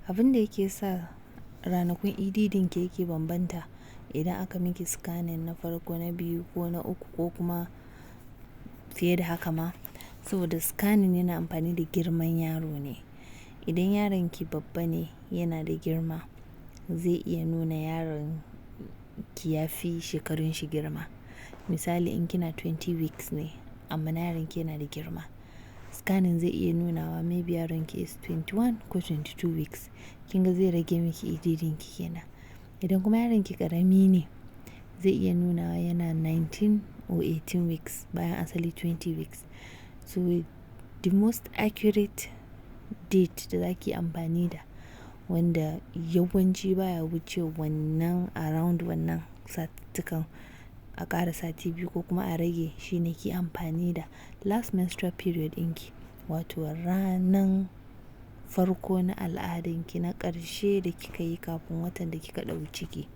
Abin da yake sa ranakun EDD ki yake bambanta idan aka miki scanning na farko, na biyu ko na uku ko kuma fiye da haka ma, saboda scanning yana amfani da girman yaro ne. Idan yaron ki babba ne, yana da girma, zai iya nuna yaron ki ya fi shekarun shi girma. Misali in kina 20 weeks ne amma yaron ki yana da girma, scanning zai iya nunawa maybe yaron ki is 21 ko 22 weeks. Kin ga zai rage miki EDD ki kenan. Idan kuma yaron ki ƙarami ne, zai iya nunawa yana 19 or 18 weeks bayan asali 20 weeks. So the most accurate date da za ki yi amfani da wanda yawanci baya wuce wannan around wannan satikan a ƙara sati biyu ko kuma a rage, shine ki yi amfani da last menstrual period ɗinki, wato ranan farko na al'adanki na ƙarshe da kika yi kafin watan da kika ɗau ciki.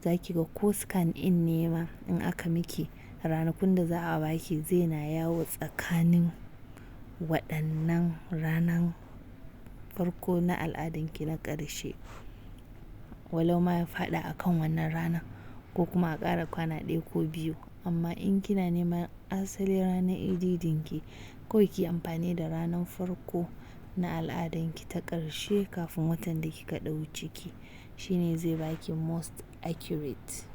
Za ki ga ko scan in nema in aka miki, ranakun da za a baki zai na yawo tsakanin waɗannan ranan farko na al'adanki na ƙarshe. Walau ma ya faɗa a kan wannan rana ko kuma a ƙara kwana ɗaya ko biyu. Amma in kina neman asali ranar EDD ki, kawai ki yi amfani da ranan farko na al'adanki ta ƙarshe kafin watan da kika ɗau ciki. Shine zai baki most accurate.